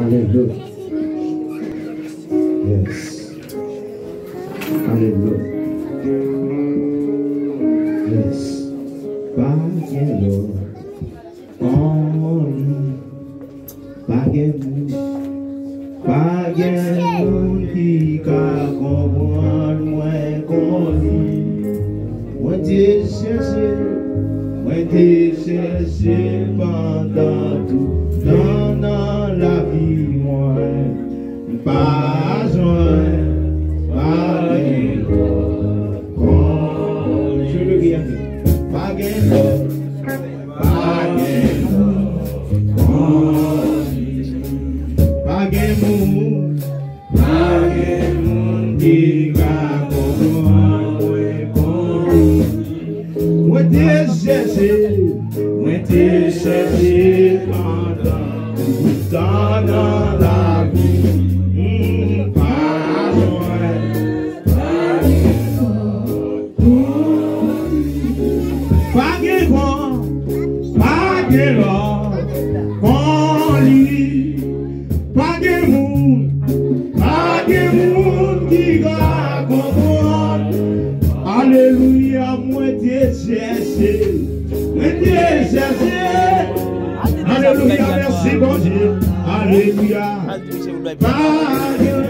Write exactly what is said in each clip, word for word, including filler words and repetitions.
Alelouya. Yes. Alelouya. Yes. Pa gen lòt kon li. Pa gen moun, pa gen moun ki ka konprann mwen kon li. Mwen te chèche, mwen te chèche pandan tout tan nan lavi mwen. M pa jwenn, pa gen lòt kon li. Pa gen lòt. Pa gen lòt kon li. Pa gen moun, pa gen moun ki ka konprann mwen kon li. Mwen te chèche, mwen te chèche pandan tout tan nan lavi. M pa jwenn. Pa gen lòt, pa gen lòt kon li. Pa gen moun, pa gen moun ki ka konprann. Alelouya, mwen te chèche, mwen te chèche. Alelouya, mèsi Bondye. Alelouya. Pa gen.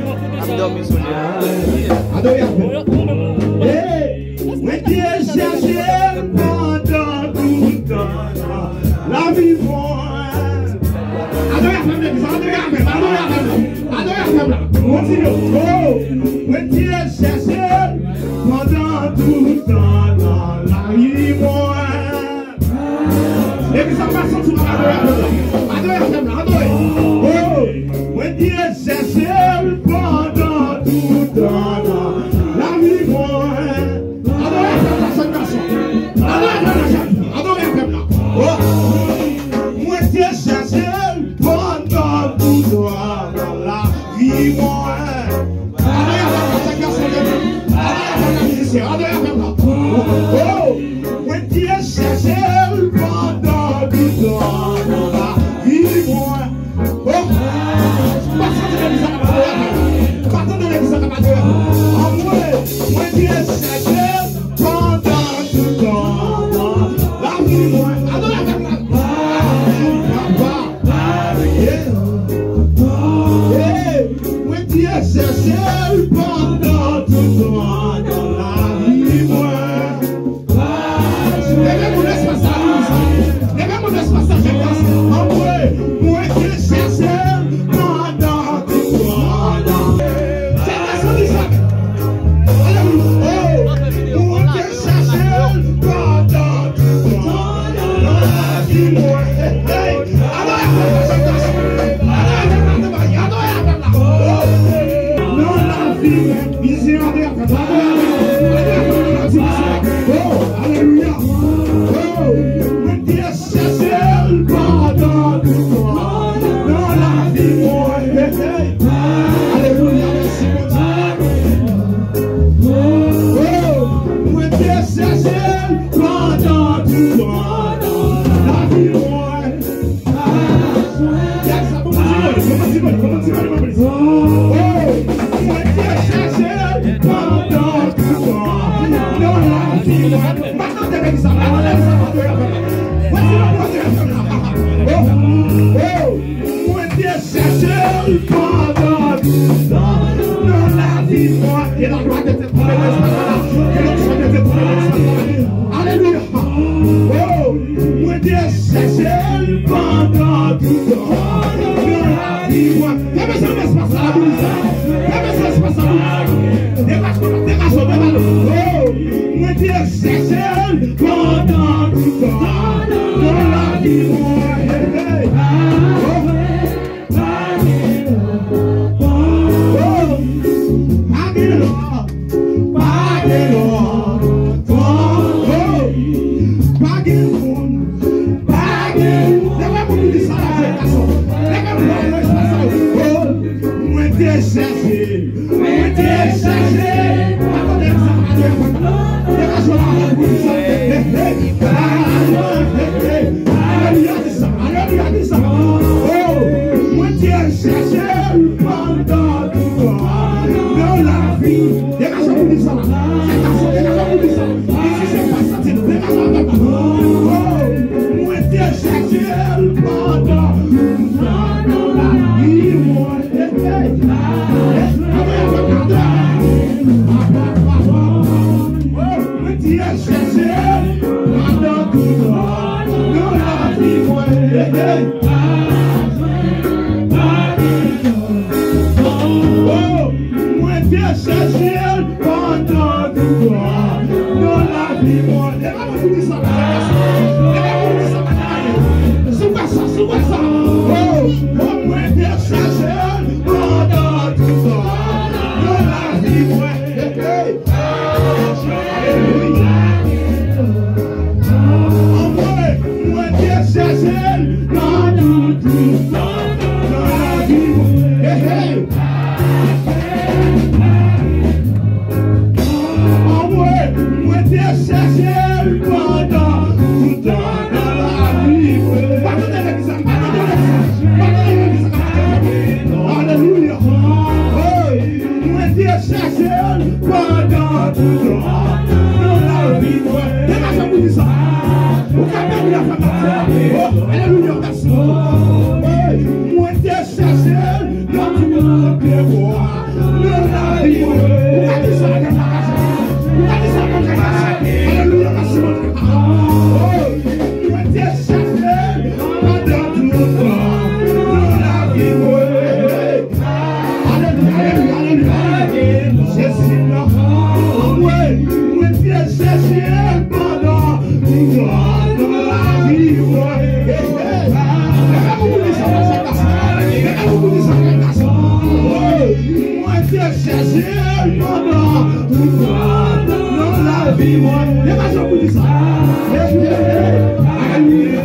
Adore avè m. Hey, mwen te chèche l pandan tout tan lavi mwen. Adore avè m, legliz, adore avè m, adore avè m, adore avè m la. Kontinye. Oh, mwen te chèche l pandan tout tan nan lavi mwen. Epi sa pa santi w ap adore avè m la. Adore avè m la, adore. Oh, mwen te chèche l pandan tout tan nan lavi mwen. Adore avè m la, jèn gason. Adore avè m la, jèn fi. Adore avè m la. Oh, mwen te chèche l pandan tout tan nan lavi mwen. Adore avè m la, jèn gason, jèn fi. Adore avè m la, mizisyen. Adore avè m la. Oh, oh. Mwen te chèche l pandan tout tan nan lavi mwen. Oh, pa tande legliz la k ap adore avè m. Pa tande legliz la k ap adore avè m. Anmwe, mwen te chèche l pandan tout tan nan lavi mwen. Adore avè m la. Papa. Hey, mwen te chèche l pandan tout tan nan lavi mwen. Leve moun espas la, moun sa. Leve moun espas la, jèn gason. Anmwe, mwen te chèche l pandan tout tan. Jèn gason, di sa. Alelouya. Oh, mwen te chèche l pandan tout tan nan lavi mwen. Hey, hey. Adore avè m la, jèn gason. Adore avè m la, jèn gason. Adore avè m la. Oh. Nan lavi mwen. Mizisyen, adore avè m la. Adore avè m la. Adore avè m la. Oh, alelouya. Oh, mwen te chèche l pandan tout tan nan lavi mwen. Hey, hey. Alelouya, mèsi Bondye. Oh, mwen te chèche l pandan tout tan nan lavi mwen. Gad sa, kòman ti mwen, kòman ti mwen, kòman ti mwen, kòman ti mwen. Oh, mwen te chèche l pandan tout tan nan lavi mwen. Pa tande legliz la, pa tande legliz la, pa tande legliz la. Mwen di nou, pa tande legliz la. Oh, oh, mwen te chèche l pandan tout tan nan lavi mwen. E la glwa de Dye. Alelouya. Oh, mwen te chèche l pandan tout tan nan lavi mwen. Fèmen espas la, legliz la. Fèmen espas la, legliz la. Degaje w, degaje w, degaje w. Oh, mwen te chèche l pandan tout tan nan lavi mwen. Hey, hey. Oh. Oh, pa gen lòt, pa gen lòt, oh, oh, pa gen moun, pa gen moun. Leve moun ki di sa la, jèn gason. Leve moun ki di sa la. Oh, mwen te chèche, mwen te chèche. Pa konnen sa pa gen moun. Degaje w la, moun sa. Hey, hey, hey, hey, hey. Alelouya. Oh, mwen te chèche l pandan tout tan nan lavi mwen. Leve pou di sa, leve pou di sa, leve pou di sa. Si w kwè sa, si w kwè sa. Oh, oh, mwen te chèche l pandan tout tan nan lavi mwen. Hey, hey. Alelouya. Anmwe, mwen te chèche l nan tout tan nan lavi mwen. Hey, hey. Anmwe, mwen te chèche l pandan tout tan nan lavi mwen. Pa tande legliz la, pa tande legliz la, pa tande legliz la. Alelouya. Hey, mwen te chèche l pandan tout tan nan lavi mwen. Degaje pou di sa. Ou ka beni avè m. Oh, alelouya, mèsi. Hey, mwen te chèche l nan tout bò nan lavi mwen. Ou ka di sa avè m. Ou ka di sa avè m. Alelouya, mèsi, Bondye. Oh, mwen te chèche l pandan tout tan nan lavi mwen. Alelouya, alelouya, alelouya, alelouya. Jezi nan. Anmwe, mwen te chèche l pandan tout tan nan lavi mwen. Hey, hey. Leve pou di sa, leve pou di sa, leve pou di sa. Oh, mwen te chèche l pandan tout tan nan lavi mwen. Degaje pou di sa. Hey, hey, hey. Alelouya.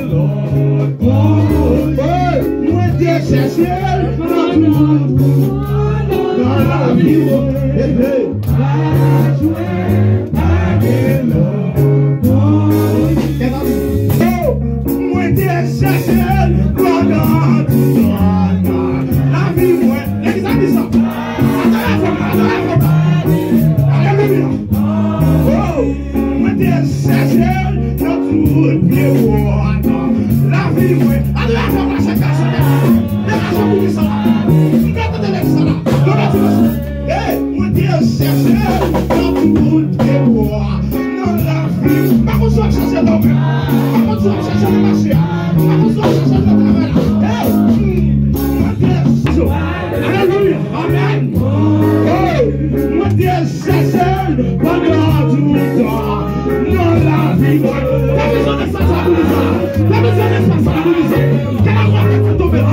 Mwen te chèche l nan tout tan nan lavi mwen. Hey, hey. Oh, mwen te chèche l pandan tout tan nan lavi mwen. Legliz la di sa. Adore avè m, adore avè m. Alelouya. Oh, mwen te chèche l nan tout pye wòt lavi mwen. Adore avè m, chak gason. Degaje pou di sa. M ka tande legliz la. Leve ti mesye. Hey, mwen te chèche l nan tout pye wòt nan lavi. Pa konn si w ap chèche l nan men. Pa konn si w ap chèche l nan mache a. Pa konn si w ap chèche l nan travay la. Hey, mwen te chèche l. Alelouya. Amèn. Oh, mwen te chèche l pandan tout tan nan lavi mwen. Fè bezwen espas la pou li sa. Fè bezwen espas la pou li sa. Ke la vwa te tonbe la.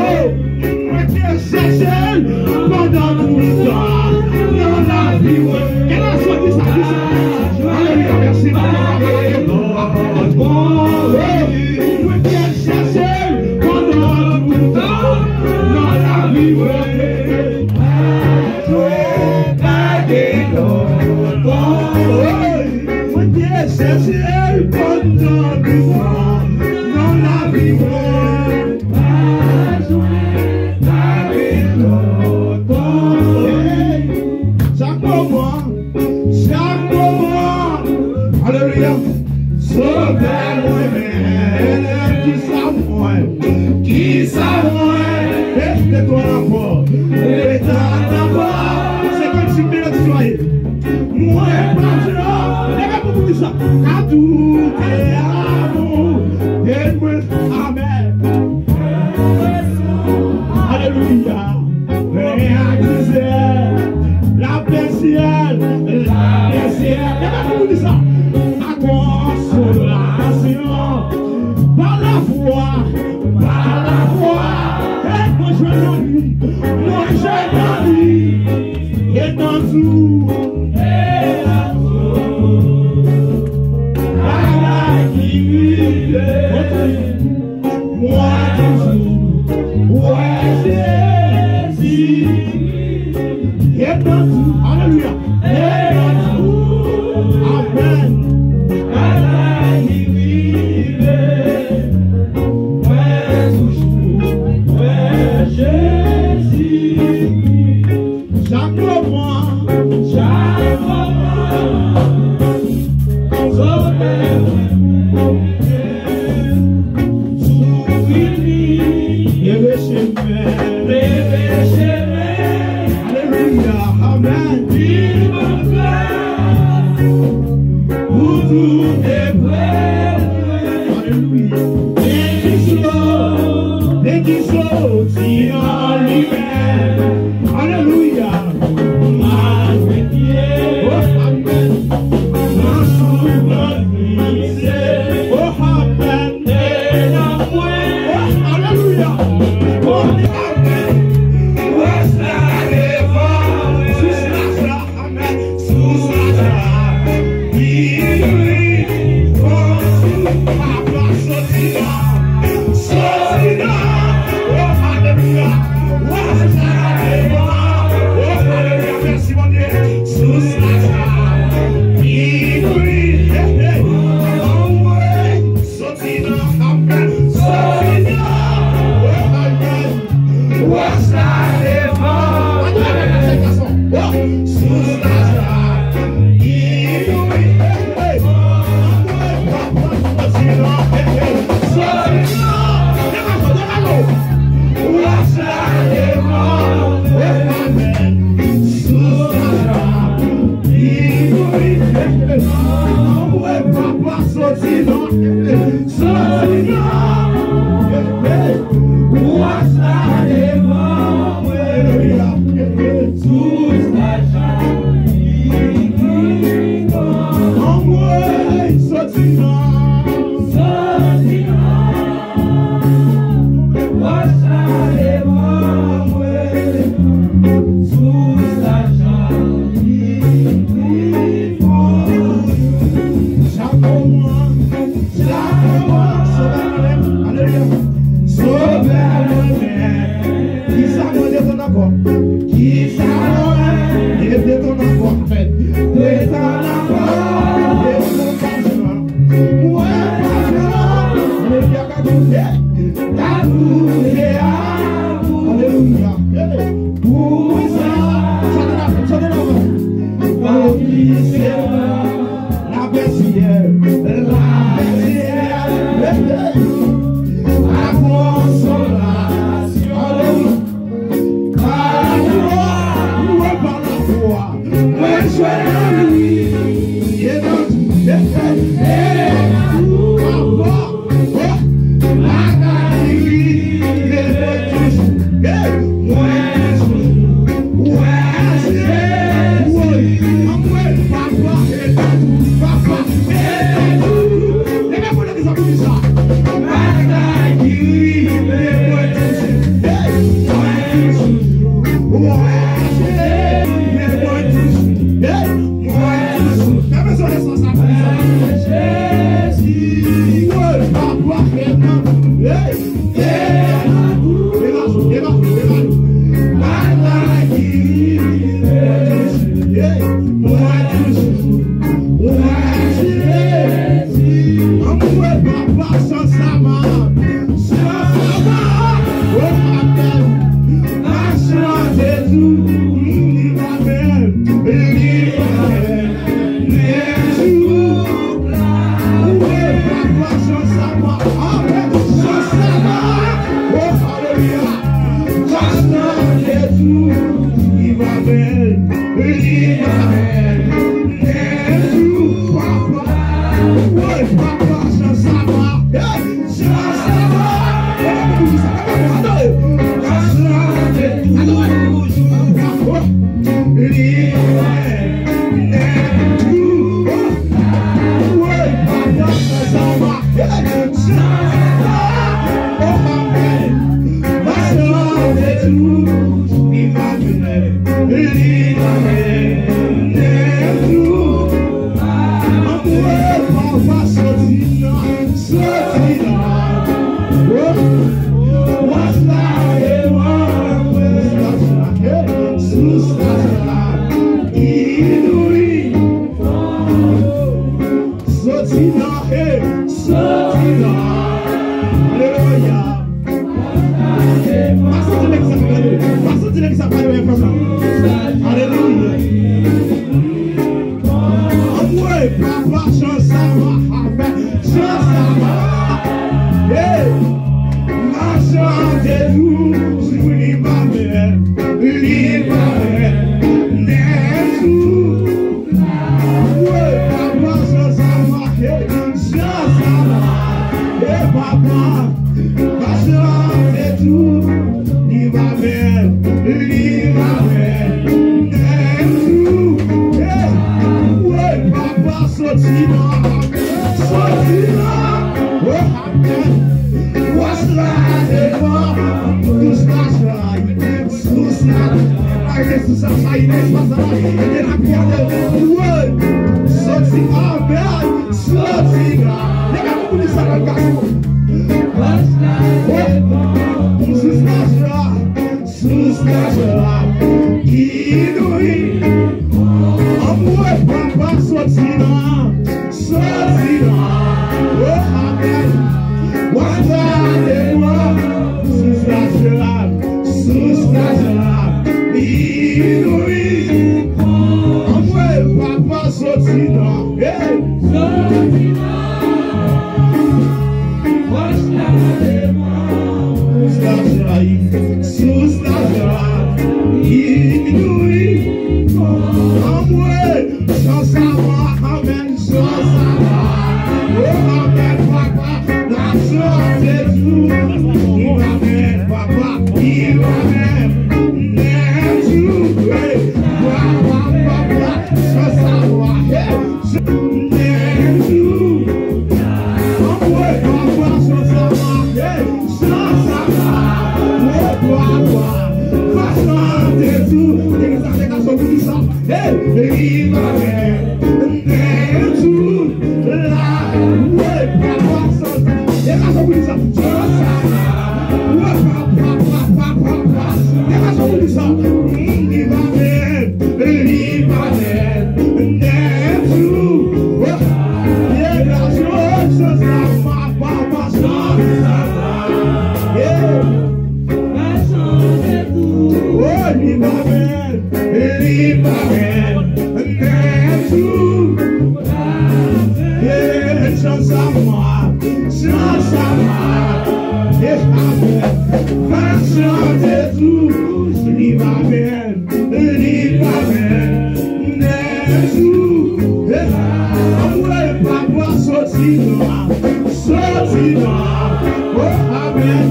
Oh, mwen te chèche l pandan tout tan nan lavi mwen. Ke la vwa di sa, di sa. Alelouya, mèsi. Oh, mwen te chèche l pandan tout tan nan lavi mwen. Pa gen lòt bò. Mwen te chèche l pandan tout tan nan lavi mwen. Pa jwenn, pa gen lòt bò. Hey, chak moman, chak moman. Alelouya. Sovè mwen, men kisa mwen, kisa mwen, rete twò ankò, rete ankò. Senkannsenk minit swaye. Mwen pa vle, leve pou di sa. Ka doute amou, e mwen, amèn. Alelouya. Mwen akize, lapè syèl, lapè syèl. Leve pou di sa. A konsolasyon, pa lafwa, pa lafwa. E mwen jwenn nan li, mwen jwenn nan li. E nan jou, e nan jou, bagay ki rive. Mwen toujou wè Jezi. E nan jou, alelouya. E nan jou, amèn. Bagay ki rive. Mwen toujou wè Jezi. Chak moman, Alelouya. Pou mwen sa, chante la, chante la. Lapè syèl, lapè syèl, hey, hey. Akonsolasyon, alelouya. Pa la fwa, louwe pa la fwa. Mwen jwenn anvi. Ye nan, ye, ye, ye, papa. Oh, bagay ki rive mwen toujou. Hey, mwen toujou. Wè, se, woy, anmwe, papa, e, papa, e, toujou. Leve pou legliz la, pou sa. Bagay ki rive mwen toujou. Hey, mwen toujou. Wè, se, mwen toujou. Hey, mwen toujou. Fèmen zòrèy sa, sa, pou sa. Jezi. Woy, papa, e, nan. Hey. Soti nan, hey, soti nan. Alelouya. Pa santi legliz la pale. Pa santi legliz la pale, men frè sa. Alelouya. Anmwe, papa, jan sa va, amen. Jan sa va. Hey. Mwen chante toujou, li pa pè, li pa pè. Nèg tou. Wi, papa, jan sa va, jan sa va. E papa, mwen chante toujou, li pa pè, li pa pè. Nèg tou. Wi, papa, soti nan, soti nan. Wòch la devan, sous la chay, sous la chay, sous la chay, nan espas la, e de la piyade, wè, soti, amèn, soti la. Leve pou di sa nan gason. Wè, sous la chay. Sous la chay, inouyi. Anmwe papa soti nan, soti nan. Oh, amèn. Wòch la devan, sous la chay, sous la chay, inouyi. Anmwe papa soti nan. Hey. Soti nan. Wòch la devan. Sous la chay, sous la chay, inouyi. Anmwe, jan sa va, amèn, jan sa va. Oh, amèn, papa, la chante tou. Li pa pè, papa, li pa pè. Nèg tou, hey, papa, papa, jan sa va, hey. Anmwe papa, jan sa va, hey, jan sa va. Oh, papa, pa chante tou. Depi sa se gason ki di sa. Hey, li pa pè, nèg tou la. Anmwe papa, chante. E gason ki di sa. Jan sa va. Oh, papa, papa, papa, papa. E gason ki di sa. Mm, li pa pè. Li pa pè, nèg tou. Oh, ye gason, jan sa va, papa, jan sa va. Va chante tou, li va bèl, li va bèl, nèg jou. Anmwe papa soti nwa, soti nwa. Oh, amèn.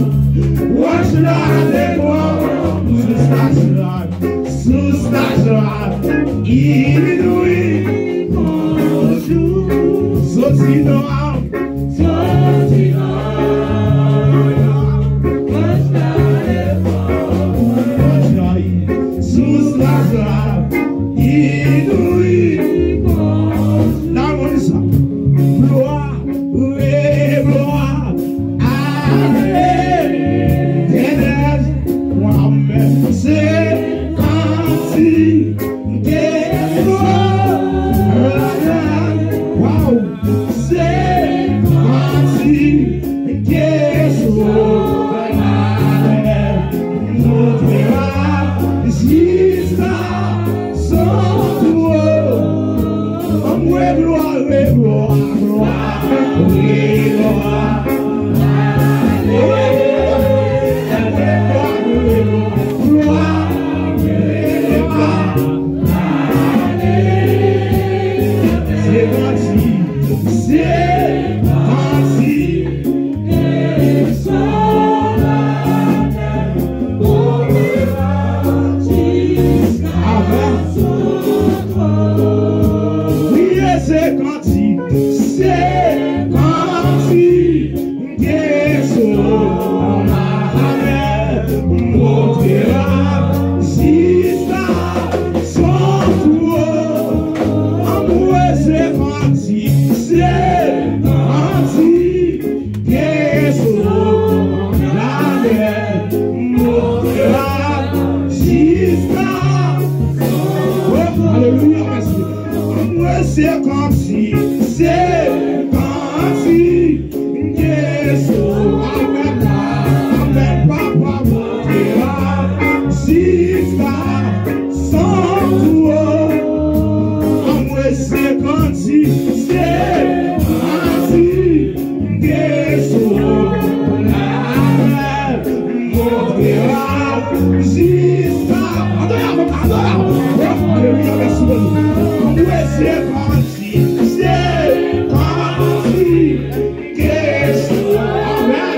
Wòch la devan, sou staj la, sou staj la, inouyi. Bonjou. Soti nwa. Wow! Se kòmsi ke sou la tè nou te la jiska san twò. Anmwe glwa, glwa, glwa, glwa. Glwa, glwa, glwa. Se manti, se manti. Amen. Wi, se manti, se manti. Ke sou la tè monte la jiska san twò. Anmwe se manti, se manti. Ke sou la tè monte la jiska. Oh, alelouya, mèsi. Anmwe se kòmsi, se kòmsi. Ke sou, amèn, amèn, papa, monte la jiska san twò. Anmwe se kòmsi, se kòmsi. Ke sou la tè monte la jiska. Adore avè m, adore avè m. Oh, alelouya, mèsi Bondye. Anmwe se kòmsi. Se kòmsi ke sou, amèn.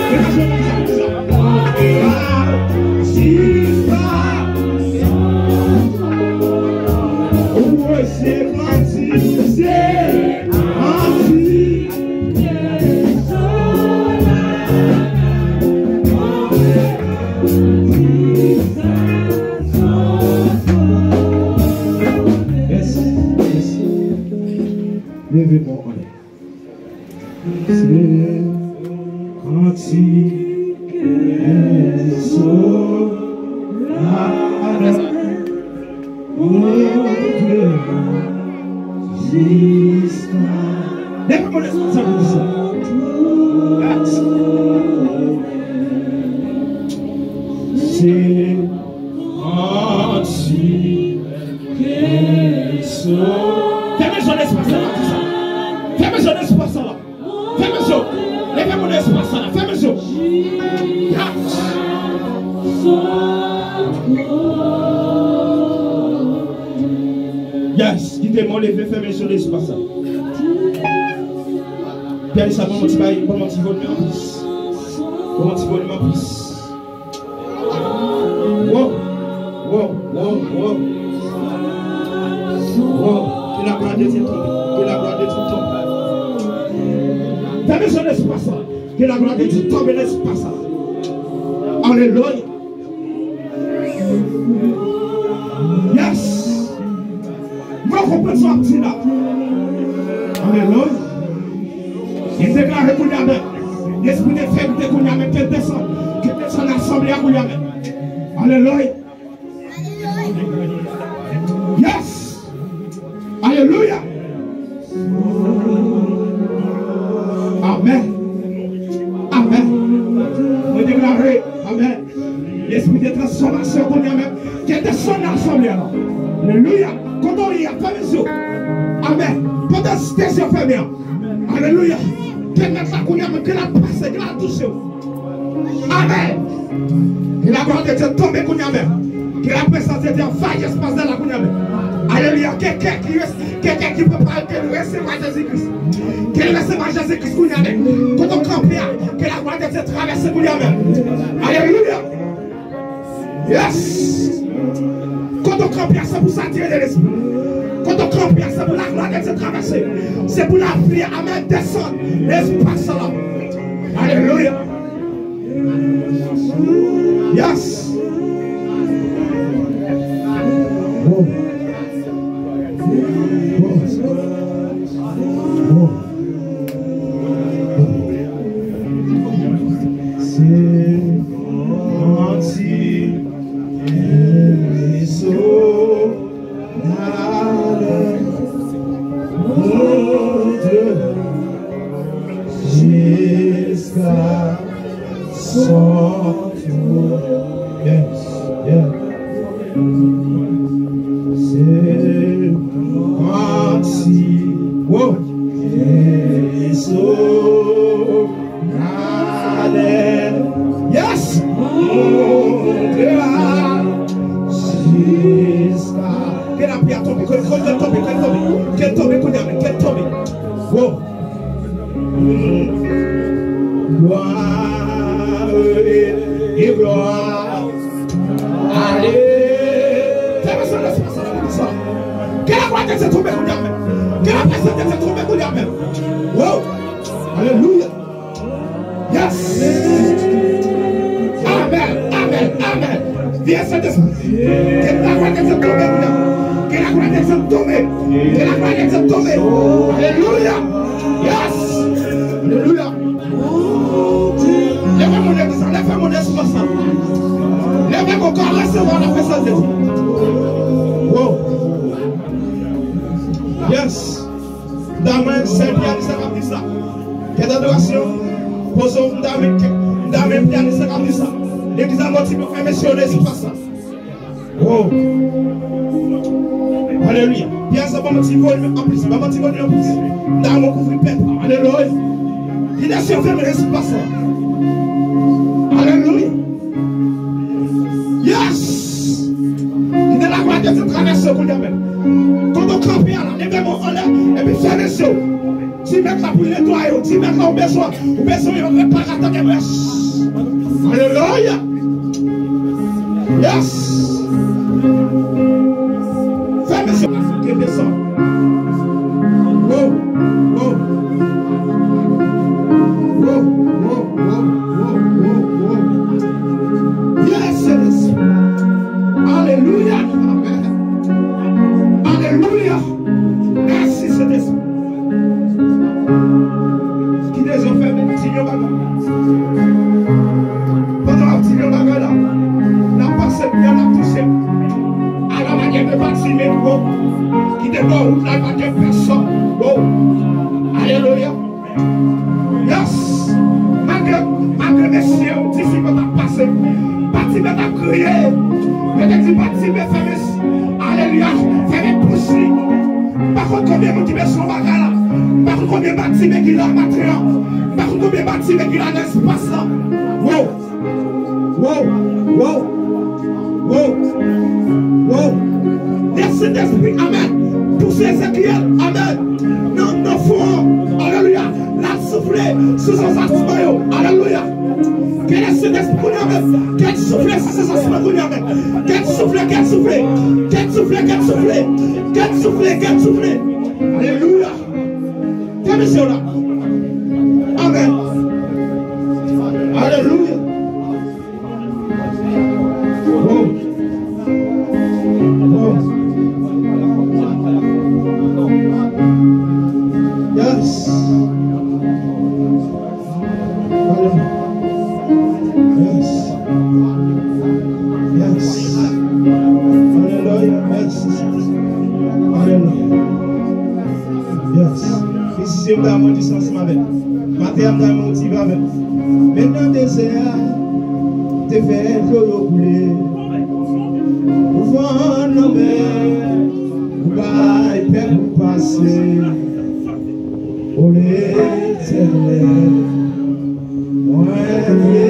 Degaje w konsa, konsa. Jiska. Ou se kòmsi, se kòmsi. Yes, yes. Leve men w anlè. Se kòmsi ke sou la tè monte la jiska. Leve men w responsab pou sa. Se kòmsi. Fèmen zòn espas la, mwen di sa. Fèmen zòn espas la. Fèmen zòn. Leve moun espas la. Fèmen zòn. Yes. Yes. Kite mwen leve, fèmen zòn espas la. Pyè sa, ban mwen ti bay, ban mwen ti volim an plis. Ban mwen ti volim an plis. Wow, wow, wow, wow. Wow, ke la gloire de Dieu tombe. Ke la gloire de Dieu tombe. Fèmen zòn espas la. Ke la gloire de Dieu tombe nan espas la. Alelouya. Yes. Mwen konprann sa w ap di la. Alelouya. E deklare kounye a menm. Lespri de fèblite kounye a menm ke desann. Ke desann asanble a kounye a menm. Alelouya. Yes. Alelouya. Amèn. Amèn. Mwen deklare. Amèn. Lespri de transfòmasyon kounye a menm. Ke desann nan asanble a la. Alelouya. Kote w ye a, fèmen zye w. Amèn. Pandan de zye fèmen an. Alelouya. Ke mèt la kounye a menm, ke l al pase, ke l al touche w. Amen. Que la gloire de Dieu tombe kounye a menm. Que la présence de Dieu envahisse l'espace de la kounye a menm. Alelouya. Kèlken ki res- kèlken ki prepare ke l resevwa Jezi Kris. Ke l resevwa Jezi Kris kounye a menm. Kote w kanpe a, que la gloire de Dieu traverse kounye a menm. Alelouya. Yes. Kote w kanpe a, se pou sa tire de lespri. Kote w kanpe a, se pou la gloire de Dieu traverse. Se pou la pli, amen, desann nan espas la. Alelouya. Yes. Oh. Oh. Oh. Se kòmsi Bondye jiska son tou. Yes, yes. Se kòmsi, oh, Kris ale. Yes. Monte a jiska. Ke lapli a tonbe, ke, ke, ke l tonbe, ke l tonbe, ke l tonbe kounye a menm, ke l tonbe. Wow. Glwa e glwa. Ale. Fèmen sa, lespri sa, lespri sa. Ke la gloire de Dieu tonbe kounye a menm. Ke la présence de Dieu tonbe kounye a menm. Wow. Alelouya. Yes. Amen, amen, amen. Vye Sentespri. Ke la gloire de Dieu tonbe kounye a. Ke la gloire de Dieu tonbe. Ke la gloire de Dieu tonbe. Alelouya. Yes. Alelouya. Leve men w legliz la, leve men w nan espas la. Leve men w ka resevwa la présence de Dieu. Wow. Yes. Dam, sèl pyanis la k ap di sa. Kèt adorasyon. Poze w, dam, dam, pyanis la k ap di sa. Legliz la, mwen ti fè mesye nan espas la. Oh. Alelouya. Pyè sa, ban mwen ti volim anplis. Ban mwen ti volim anplis. Dam, kouvri pèp. Alelouya. Ki nasyon fèmen espas la. Alelouya. Yes. Ki de la gloire de Dieu traverse kounye a menm. Kote w kanpe a la, leve men w anlè, epi fèmen je w. Ti mèt la pou netwaye w. Ti mèt la ou bezwen. Ou bezwen yon reparatè de brèch. Alelouya. Yes. Fèmen je w. Kenbe sa. Wow, wow. Wow, wow, wow. Yes, Sentespri. Alelouya. Amen. Alelouya. Mèsi, Sentespri. Kite je w fèmen, di m yon bagay. Pandan w ap di m yon bagay la, n ap pase, n ap touche. Ala manyè de Batime, bon, ki te bò wout la, pa gen pèsòn. Bon. Alelouya. Yes. Malgre, malgre mesye yo, disip yo t ap pase, Batime t ap kriye. Yo te di Batime, fèmen, alelouya, fèmen bouch li. M pa konn konbyen moun ki bezwen bagay la. M pa konn konbyen Batime ki la maten an. M pa konn konbyen Batime ki la nan espas la. Wow. Wow, wow, wow, wow. Lè Sentespri, amen, pouse Ezekyèl, amen, nan, nan fon an, alelouya, l al soufle sou zòzasman yo, alelouya. Ke lè Sentespri kounye a menm, ke l soufle sou zòzasman kounye a menm. Ke l soufle, ke l soufle, ke l soufle, ke l soufle, ke l soufle, ke l soufle. Alelouya. Ke mesye w la. Amen. Alelouya. Oh. Oh. Yes. Alelouya. Yes. Yes. Alelouya. Yes. Alelouya. Yes. Mesye, m ta mwen di sa ansanm avè m. Maten an, m ta mwen di avè m. Men nan dezè a, te fè dlo yo koule. Ou vann lanmè, ou bay pèp ou pase. O Letènèl, mwen vle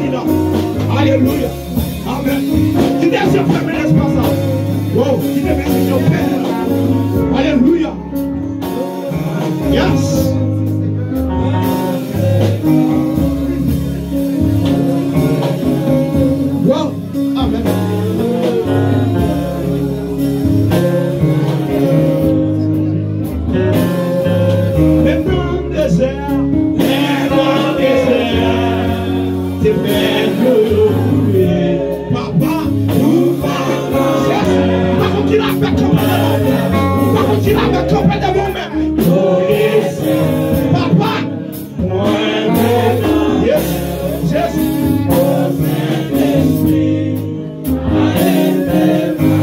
beni la. Alelouya. Amèn. Kite zye w fèmen nan espas la. Wow, kite benediksyon beni la. Alelouya. Yes. Wow. Amèn. Menm nan dezè, menm nan dezè, te fè dlo yo koule. Papa, ou pa, Jezi, pa konn ki lafè kanpe devan w. Pa konn ki lafè kanpe devan w menm. Papa, Yes, Jezi.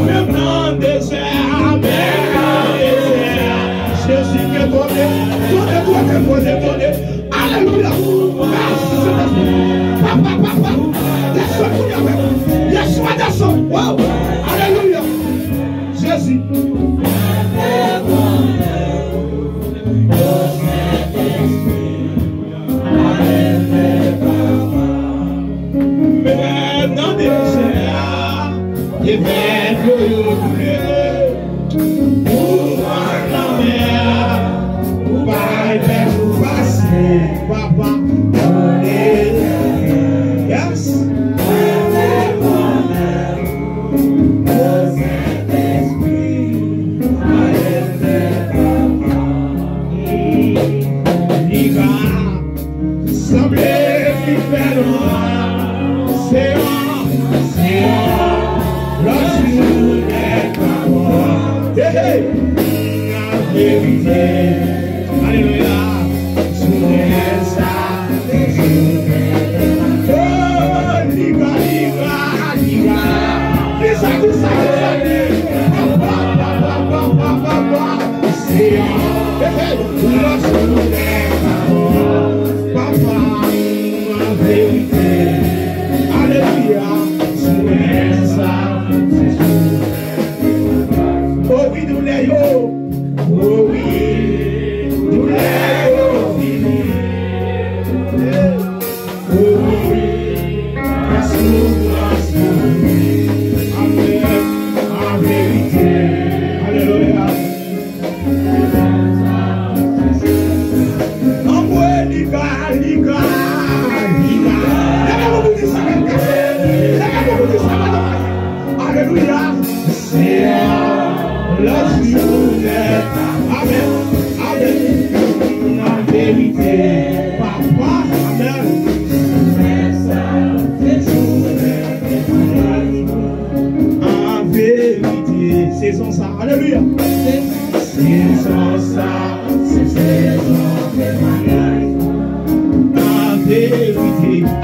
Menm nan dezè a, menm nan dezè a. Jezi, ke tande, tande, tande, tande, tande. Alelouya. Mèsi, Sentespri. Papa, papa, desann kounye a menm. Yeshua, desann. Wow. Alelouya. Jezi. Menm nan dezè a, te fè dlo yo koule. Ou pran lanmè a, ou bay pèp ou pase, papa. Yes. Li ka sanble li fè nwa, se yon, se yon lòt jou nèg pa bon. Hey, hey. Laverite. Alelouya. Jounen sa, se jounen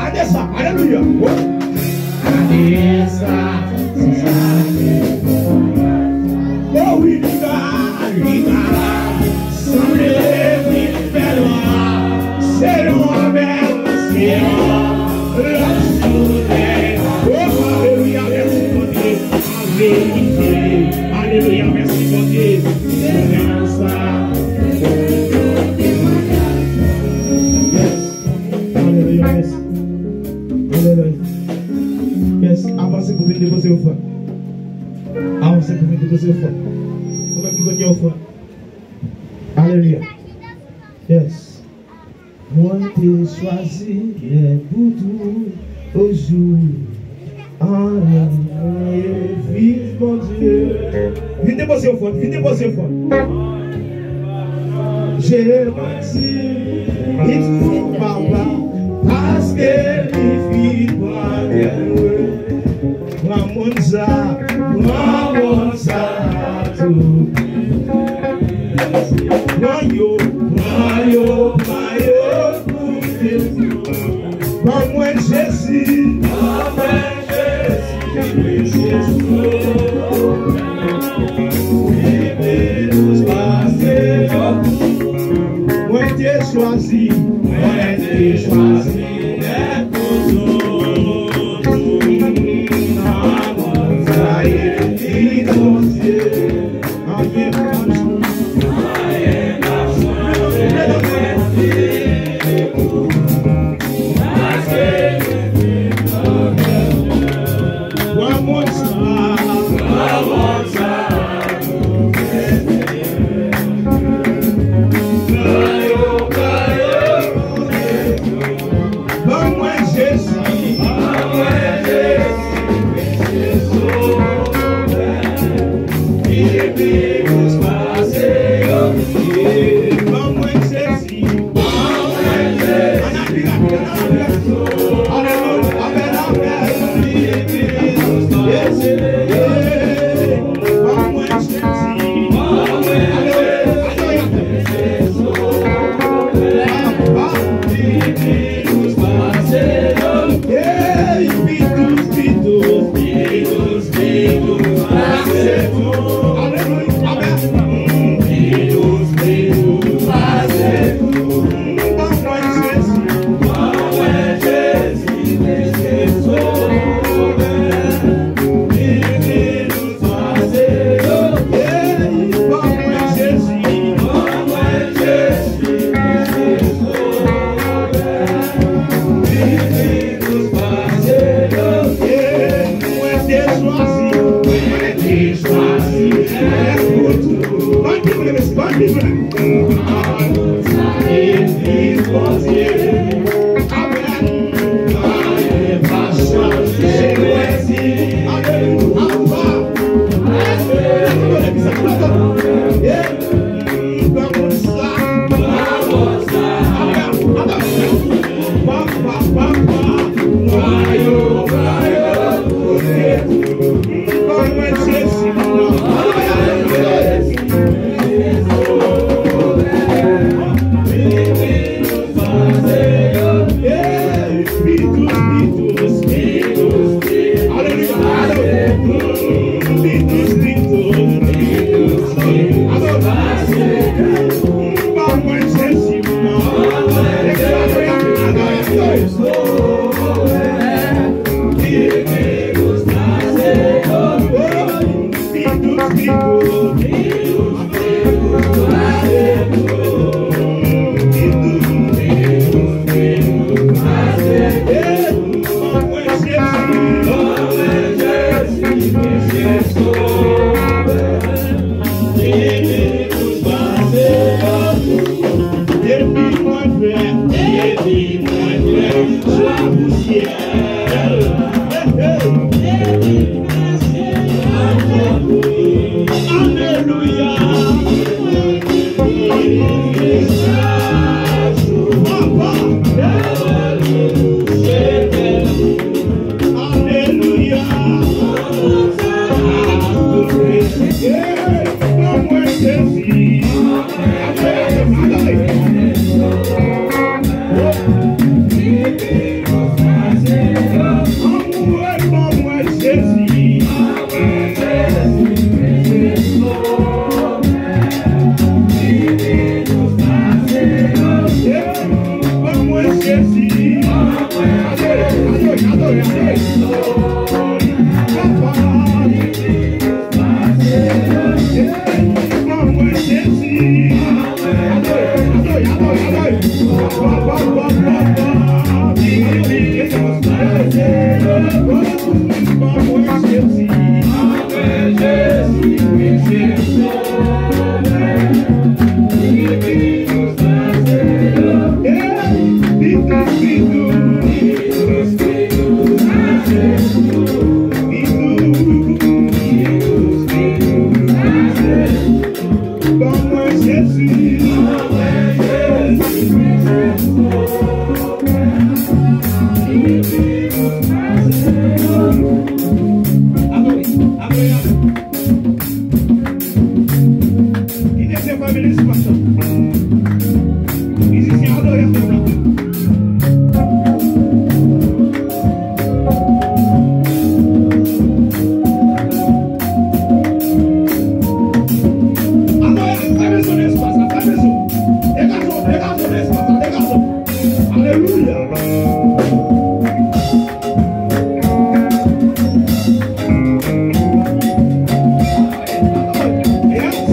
Ane sa, alelouya. Ane sa, se ane. Oh wi, li ba, li ba. Sanble vin fè lwa. Se lwa, men, se lwa. Lòt jounen. Oh, alelouya, mèsi Bondye. Verite. Alelouya, mèsi Bondye. Se ane sa. Yes. Alelouya, mèsi. Alelouya. Yes, avanse pou vin depoze ofrann. Avanse pou vin depoze ofrann. Ou menm ki konn gen ofrann. Alelouya. Yes. Mwen te chwazi lè pou tou, o jou. Alelouya, viv Bondye. Vin depoze ofrann, vin depoze ofrann. Jezi, vin pou papa, paske li fin pran mwen. Pran moun sa, pran moun sa tou. Pran yo, pran yo, pran yo pou Jezi. Ban mwen Jezi. Ban mwen Jezi, Jezi. Li pi dous pase yo. Mwen te chwazi, mwen te chwazi èt pou zòt. Amour, sa ye, li Bondye. Ban mwen Jezi. Ban mwen Jezi, Jezi sovè. Li pi dous pase yo. Ban mwen Jezi. Ban mwen Jezi. Ann apil, ann apil, ann apil. Alelouya. Amèn, amèn. Li pi dous pase yo. Ban mwen Jezi. Ban mwen Jezi. Alelouya. Jezi. Adore, adore, adore, adore. Papa. Ban mwen Jezi. Adore, adore, adore, adore. Papa, papa, papa. Ban mwen Jezi. Adore, adore, adore. Kite se fè minis pastè. Mizisyen adore fè la. Adore, fèmen zòn espas la, fèmen zòn. Degaje w, degaje w nan espas la, degaje w. Alelouya. Yes.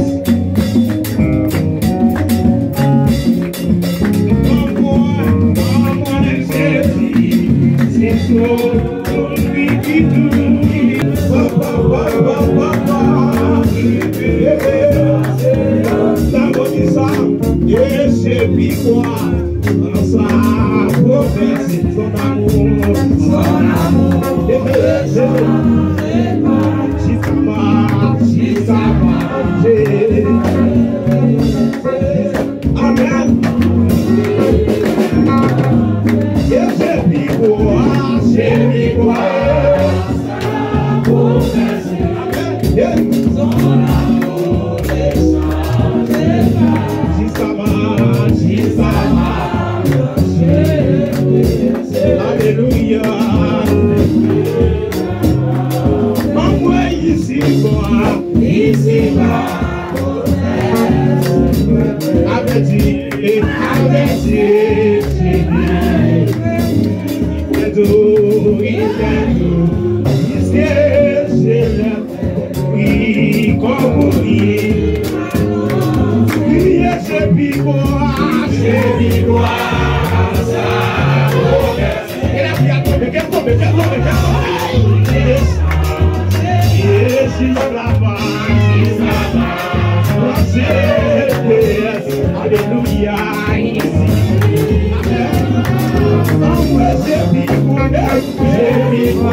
Amen. Amen. Alelouya. Anmwey isi ba. Isi ba. Avèti, avèti, Jezi. Wi, kòm ou ye. Kriye se pi gwo, se pi gwo. Ke lapli a tonbe, ke l tonbe, ke l tonbe, ke l tonbe. Jezi, jezi, lava, lava, lava. Alelouya. Anmwey se pi gwo, se pi gwo.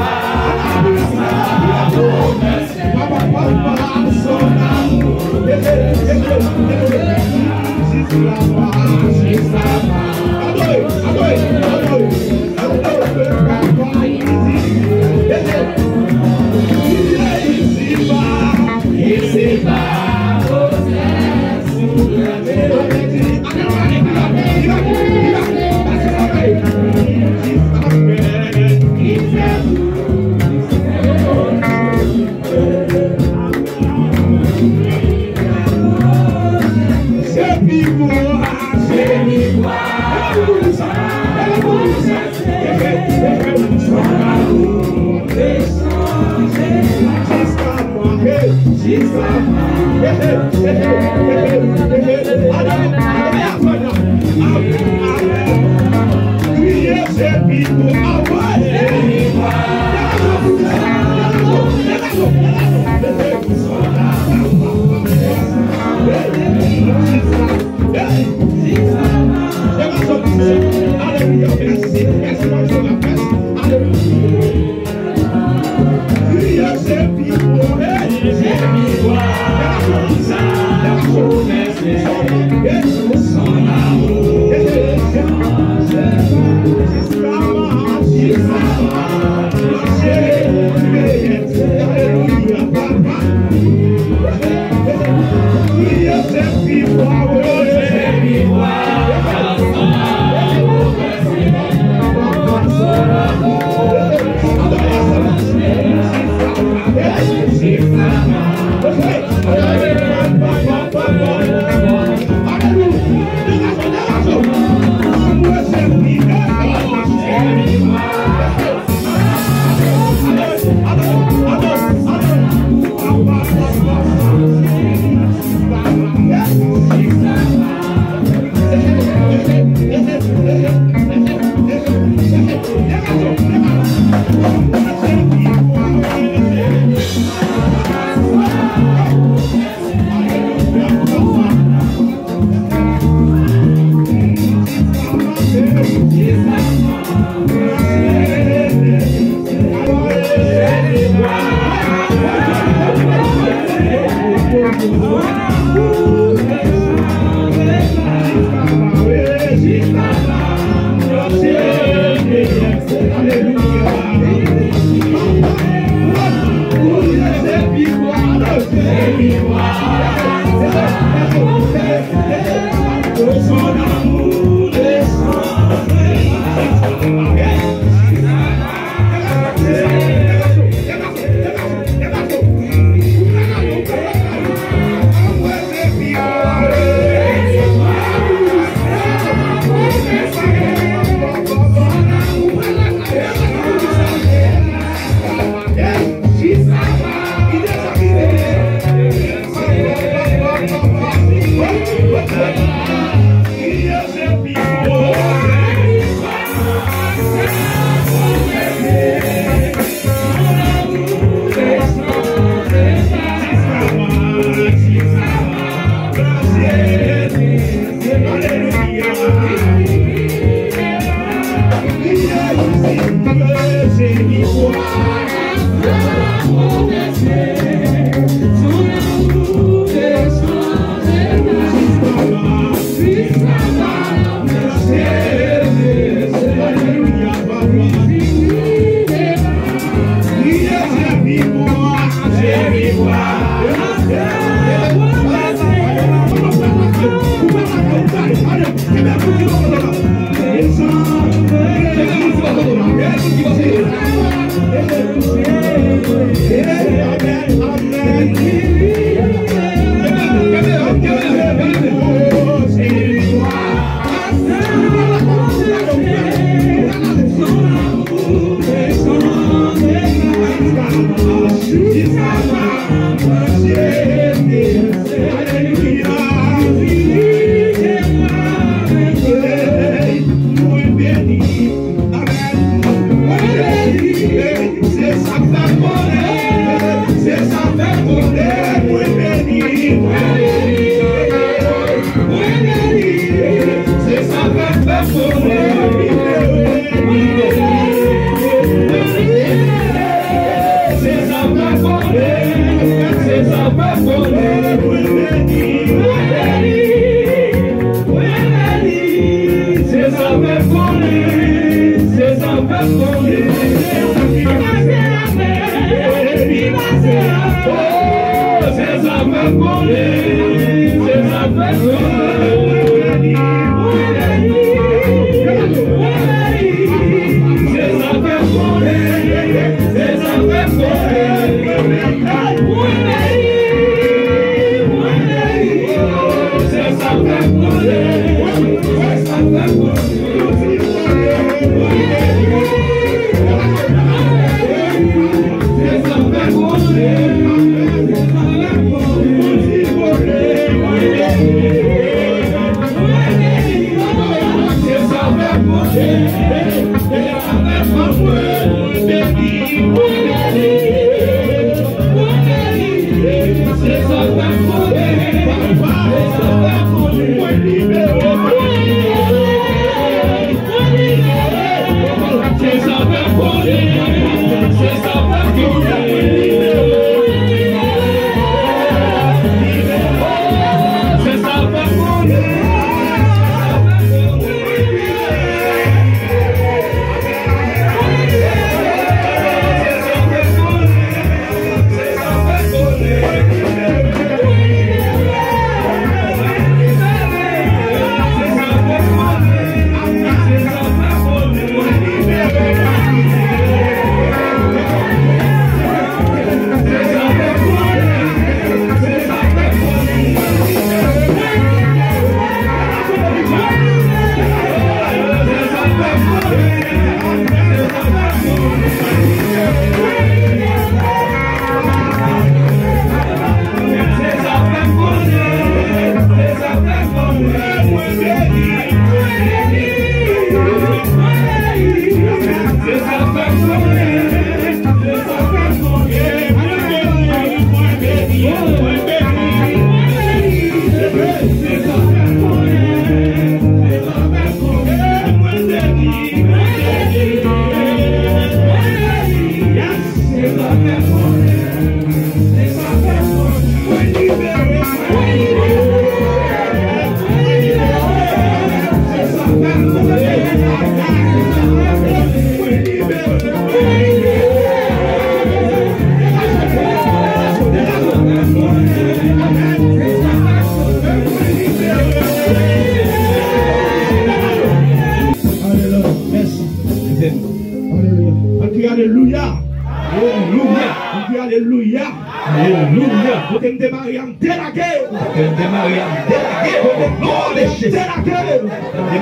Alelouya. Alelouya. Kote m te mare a, m delage. Kote m te mare a, m delage. O non de Jezi. Kote m te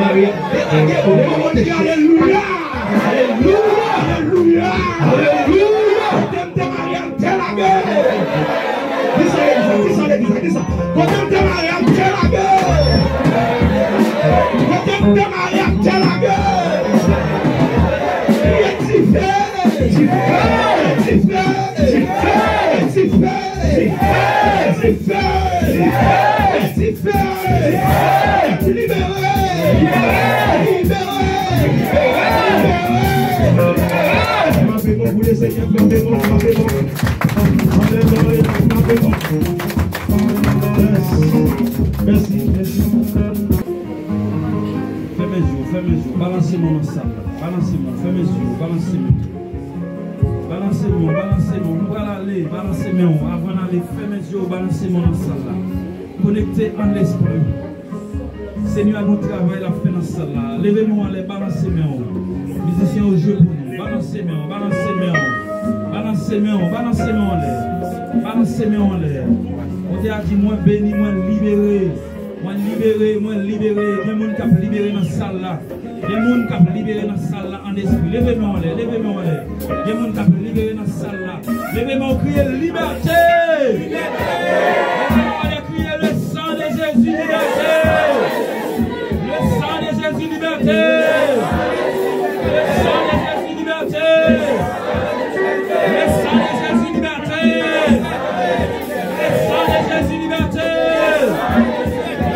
mare a, m delage. O non de Jezi. Alelouya. Alelouya. Alelouya. Alelouya. Kote m te mare a, m delage. Di sa legliz la, di sa legliz la, di sa. Kote m te mare a, m delage. Kote m te mare a, m delage. Dife. Dife. Dife. Libere! Libere! Libere! Libere! Frape kò pou le Senyè, frape kò, frape kò. Alelouya, frape kò. Yes. Mèsi, mèsi. Fèmen je w, fèmen je w. Balanse men w nan sal la. Balanse men w, fèmen je w, balanse men w. Balanse men w, balanse men w. Nou pral ale, balanse men w. Avan n ale, fèmen je w, balanse men w nan sal la. Konekte an lespri. Senyè a gon travay l ap fè nan sal la. Leve men w anlè, balanse men w. Mizisyen yo jwe pou nou. Balanse men w, balanse men w. Balanse men w, balanse men w anlè. Balanse men w anlè. Bondye a di, mwen beni, mwen libere. Mwen libere, mwen libere. Gen moun k ap libere nan sal la. Gen moun k ap libere nan sal la an espri. Leve men w anlè, leve men w anlè. Gen moun k ap libere nan sal la. Leve men w, kriye libète! Leve men w anlè, kriye le sang de Jésus, libète! Le sang de Jésus, libète! Le sang de Jésus, libète! Le sang de Jésus, libète! Le sang de Jésus, libète!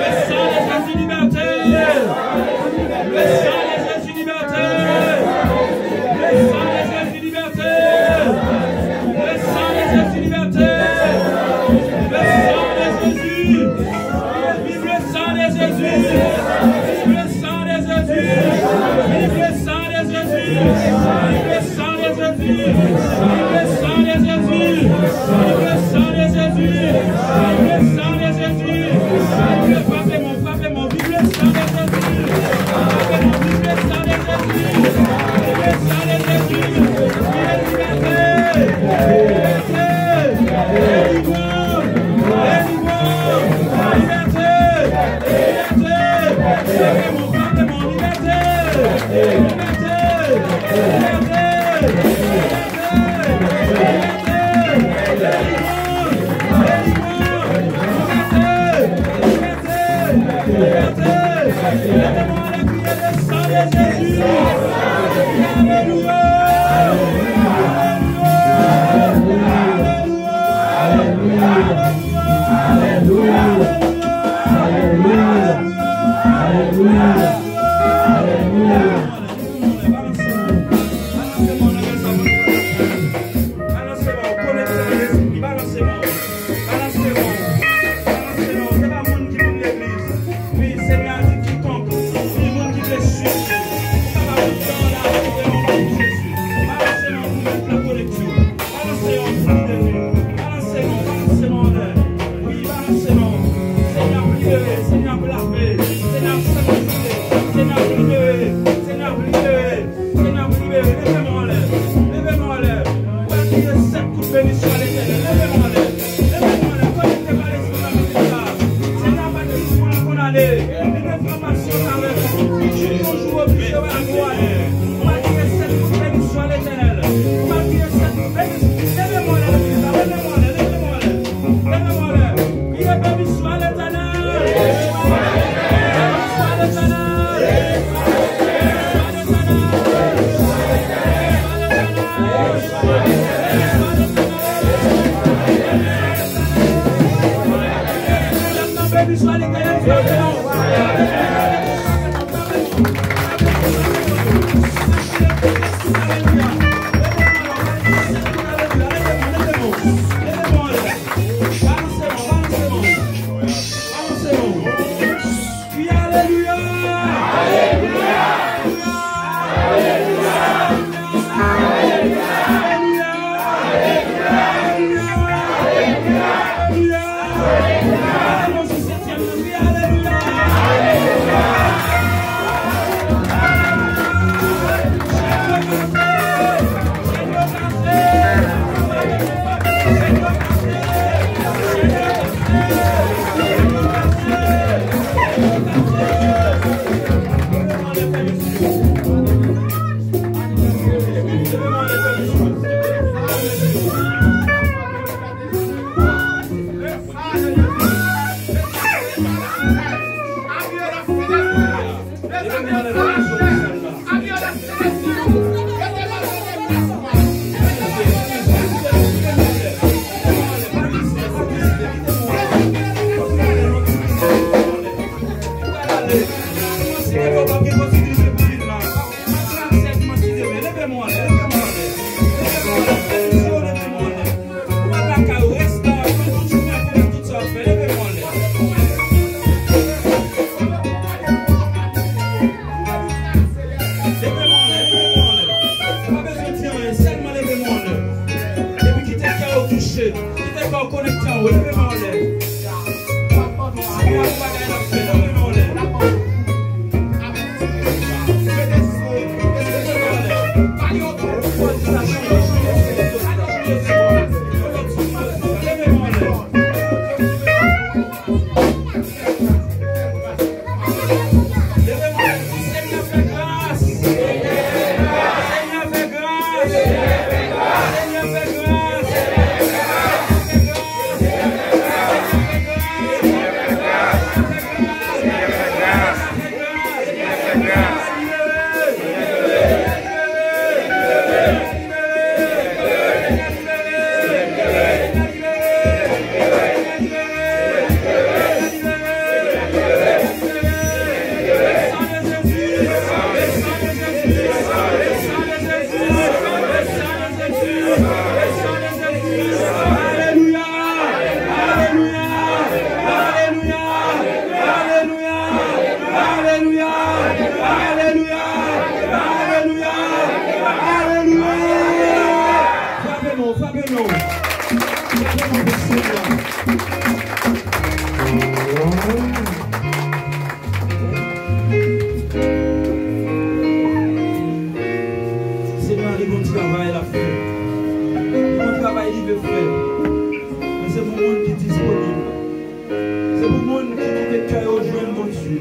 Le sang de Jésus, libète! Le sang de Jésus, libète! Le sang de Jésus, libète! Le sang de Jésus, libète! Le sang de Jésus! Vive le sang de Jésus! Vive le sang de Jésus! Vive le sang de Jésus! Vive le sang de Jésus! Vive le sang de Jésus! Vive le sang de Jésus! Vive le sang de Jésus! Frape men w, frape men w, vive le sang de Jésus! Frape men w, vive le sang de Jésus! Vive le sang de Jésus! Vive libète! Libète! Libète! Libète! Libète! Libète! Libète! Alelouya! Alelouya! Alelouya! Alelouya! Alelouya! Balanse men w. Balanse men w nan men sa mwen konekte nan lespri. Balanse men w. Balanse men w. Balanse men w. Se pa moun ki vin legliz. Wi, Senyè a di kikonk, wi, moun ki vle swiv li, ou kapab ret nan la, ou vle yon moun Jezi. Balanse men w pou mèt la konekte w. Balanse men w pou li leve. Balanse men w, balanse men w anlè. Wi, balanse men w. Senyè ap libere, Senyè ap lave, Senyè ap sanktifye, Senyè ap libere, Senyè ap libere, Senyè ap libere. Leve men w anlè, leve men w anlè. Ou pral kriye sèt kout beni swa Letènèl. Leve men w anlè, leve men w anlè. Konekte pa lespri nan minit sa. Senyè a pa di pou w kondane. Li gen yon pasyon avèk ou. Li di yon jou oblije wè ak ou ale. Ou pral kriye sèt kout beni swa Letènèl. Ou pral kriye sèt kout beni. Leve men w anlè, leve men w anlè, leve men w anlè. Leve men w anlè. Kriye beni swa Letènèl. Beni swa Letènèl. Beni swa Letènèl. Alelouya! Alelouya! Alelouya! Alelouya! Alelouya! Alelouya! Alelouya! Alelouya! Alelouya! Alelouya! Frape men w, frape men w. Frape men w pou Senyè. Senyè a, li gon travay l ap fè. Li gon travay li vle fè. Men se pou moun ki disponib. Se pou moun ki kite kè yo jwenn Bondye.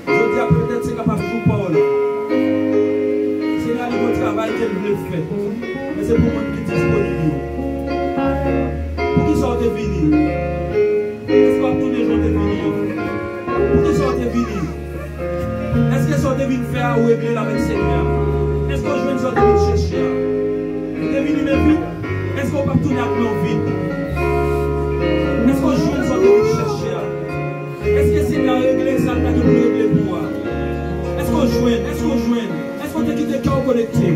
Jodi a, petèt, se kapab jou pa w la. Senyè a, li gon travay ke l vle fè. Men se pou moun ki disponib yo. Poukisa w te vini? Èske w ap tounen jan w te vini an? Poukisa w te vini? Èske sa w te vin fè a, ou regle l avèk Senyè a? Èske w jwenn sa w te vin chèche a? Ou te vini men vid? Èske w p ap tounen ak men w vid? Èske w jwenn sa w te vin chèche a? Èske Senyè a regle sa l ta gen pou l regle pou ou a? Èske w jwenn? Èske w jwenn? Èske w te kite kè w konekte?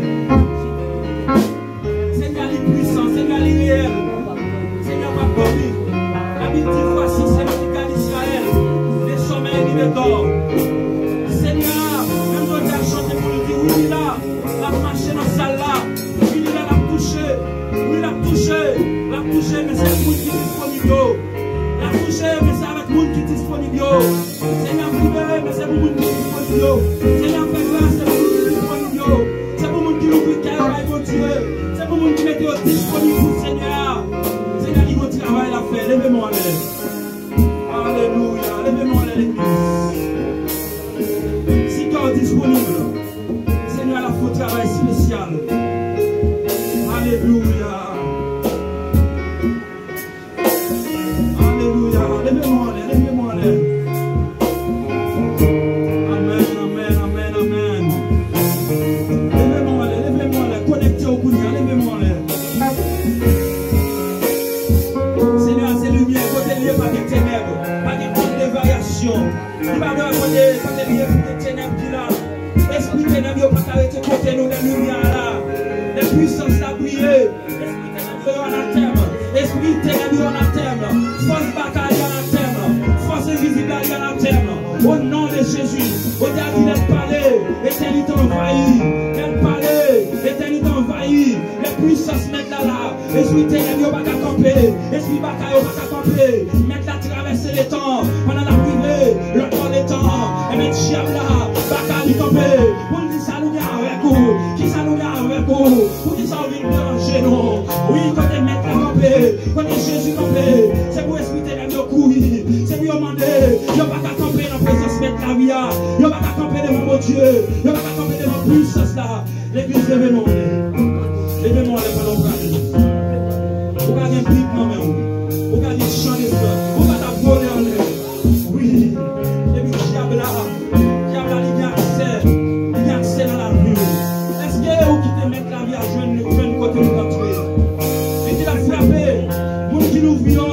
Senyè a li pwisan, Senyè a li reyèl. Senyè a p ap dòmi. Labib di, Voici, c'est le Mika d'Israël, le sommeil ni le dor. Senyè a, menm jodi a, chante pou li di, wi, li la, l ap mache nan sal la. Wi, li la, l ap touche. Wi, l ap touche. L ap touche, men se pou moun ki disponib yo. L ap touche, men se avèk moun ki disponib yo. Senyè ap libere, men se pou moun ki disponib yo. Senyè ap fè gras, se pou moun ki disponib yo. Se pou moun ki louvri kè yo bay Bondye. Se pou moun ki mete yo disponib pou Senyè a. Senyè a gen yon travay l ap fè. Leve men w anlè. Alelouya. Leve men w anlè, legliz. Si kè w disponib, Senyè a ap fè yon travay espesyal. Alelouya. Alelouya. Leve men w anlè, leve men w anlè. Amèn, amèn, amèn, amèn. Leve men w anlè, leve men w anlè. Konekte w kounye a, leve men w anlè. Senyè a se limyè, kote l ye pa gen tenèb, pa gen kont de varyasyon. Li pa dwe kote, kote l ye pou gen tenèb ki la. Espri tenèb yo pa ka rete kote nou, lè limyè a la. Lè pwisans la briye. Espri tenèb yo anatèm. Espri tenèb yo anatèm. Fòs batay yo anatèm. Fòs envizib la yo anatèm. O non de Jezi. Bondye a di lè l pale, etènite anvayi. Lè l pale, etènite anvayi. Lè pwisans Mèt la la. Espri tenèb yo pa ka kanpe. Espri batay yo pa ka kanpe. Mèt la travèse letan. Pandan l ap rive lòt bò letan, enben dyab la pa ka li kanpe. Pou l di sa nou gen avèk ou? Kisa nou gen avèk ou? Poukisa w vin deranje nou? Wi, kote Mèt la kanpe, kote Jezi kanpe, se pou espri tenèb yo kouri. Se pou yo mande, yo pa ka kanpe nan prezans Mèt lavi a. Yo pa ka kanpe devan Bondye. Yo pa ka kanpe devan pwisans la. Legliz, leve men w anlè. Leve men w anlè pandan w prale. Ou ka gen Bib nan men w. Ou ka gen chan de flèt. Ou ka t ap vole anlè. Wi. Epi dyab la, dyab la, li gen aksè. Li gen aksè nan lavi w. Èske ou kite Mèt lavi a jwenn, jwenn kote pou l antre? Li di l ap frape. Moun ki louvri yo,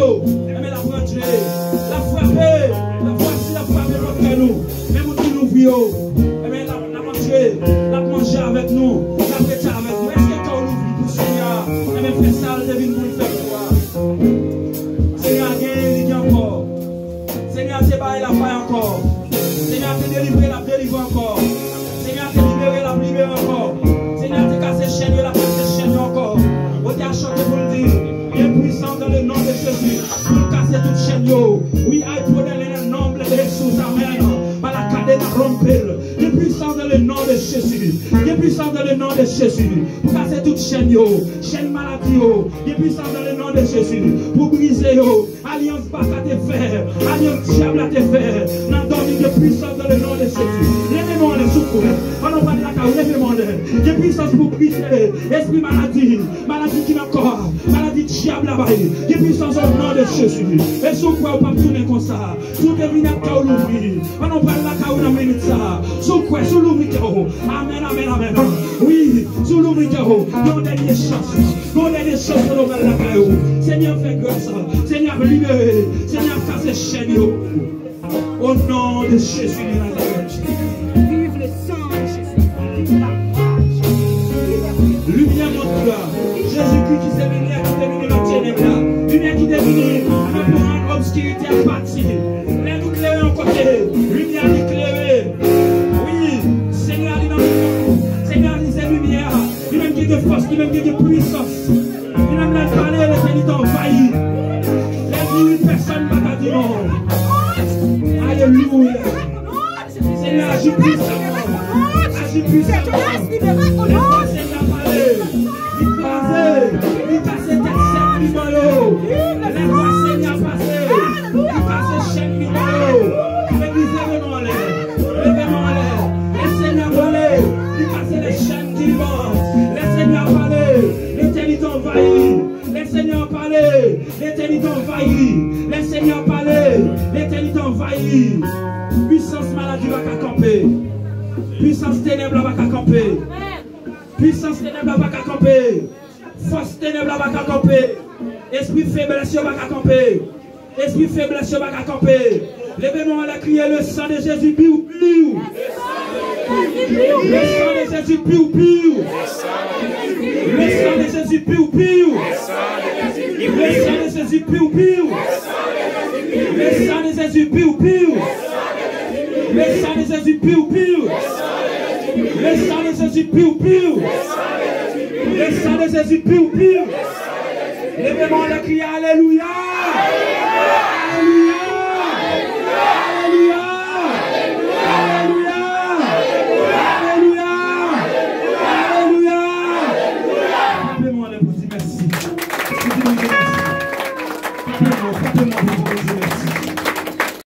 enben l ap rantre. L ap frape. L ap, vwasi l ap frape pòt kè nou. Men moun ki louvri yo, enben l ap, l ap antre. L ap manje avèk nou. L ap rete avèk nou. Èske kè w louvri pou Senyè a? Enben fè sa l te vin pou l fè pou ou a. Senyè a genyen, li gen ankò. Senyè a te bay, l ap bay ankò. Senyè a te delivre, l ap delivre ankò. Senyè a te libere, l ap libere ankò. Senyè a te kase chèn yo, l ap kase chèn yo ankò. Bondye a chante pou l di, il est puissant dans le nom de Jésus. Pou l kase tout chèn yo. We are put in the name de Jesus. Amen. Balakade na rompel. Il est puissant dans le nom Nom de Jésus. Gen pwisans dans le nom de Jésus. Pou kase tout chèn yo, chèn maladi yo. Gen pwisans dans le nom de Jésus. Pou brize yo. Alyans baka te fè, alyans dyab la te fè. Nan dòmi, gen pwisans dans le nom de Jésus. Leve men w anlè si w kwè. Pandan w pral lakay ou, leve men w anlè. Gen pwisans pou brize espri maladi. Maladi ki nan kò a, maladi dyab la bay. Gen pwisans o non de Jezi. E si w kwè ou p ap tounen konsa, si w te vin ak kè w louvri, pandan w pral lakay ou nan minit sa, si w kwè, si w louvri kè w. Amèn, amèn, amèn. Wi, si w louvri kè w, gen yon dènye chans. Gen yon dènye chans pandan w pral lakay ou. Senyè ap fè gras. Senyè ap libere. Senyè ap kase chèn yo. Au nom de Jésus de Nazareth. Vive le sang de Jésus. Vive la croix. Limyè mond la. Jezikri ki se limyè ki te vini nan tenèb la. Limyè ki te vini nan pou rann obskirite a pati. Lè nou klere yon kote, limyè a vin klere. Wi, Senyè a li nan limyè. Senyè a li se limyè a. Li menm ki gen fòs, li menm ki gen pwisans. Li menm lè l pale, letènite anvayi. Lè l di wi, pèsonn pa ka di non. Alelouya. Senyè, aji pwisamman. Aji pwisamman. Lè Senyè pale, li kraze, li kase tèt sèp liman yo. Lè Senyè pase, li kase chèn liman yo. Legliz, leve men w anlè. Leve men w anlè. Lè Senyè pale, li kase lè chèn Lè Senyè pale, letènite anvayi. Lè Senyè pale, letènite anvayi. Lè Senyè pale, letènite anvayi. Pwisans maladi pa ka kanpe. Pwisans tenèb la pa ka kanpe. Pwisans tenèb la pa ka kanpe. Fòs tenèb la pa ka kanpe. Espri feblès yo pa ka kanpe. Espri feblès yo pa ka kanpe. Leve men w anlè, kriye: le sang de Jésus, piw, piw. Le sang de Jésus, piw, piw. Le sang de Jésus, piw, piw. Le sang de Jésus, piw, piw. Le sang de Jésus, piw, piw. Le sang de Jésus, piw, piw. Le sang de Jésus, piw, piw. Le sang de Jésus, piw, piw. Leve men w anlè, kriye: alelouya. Alelouya.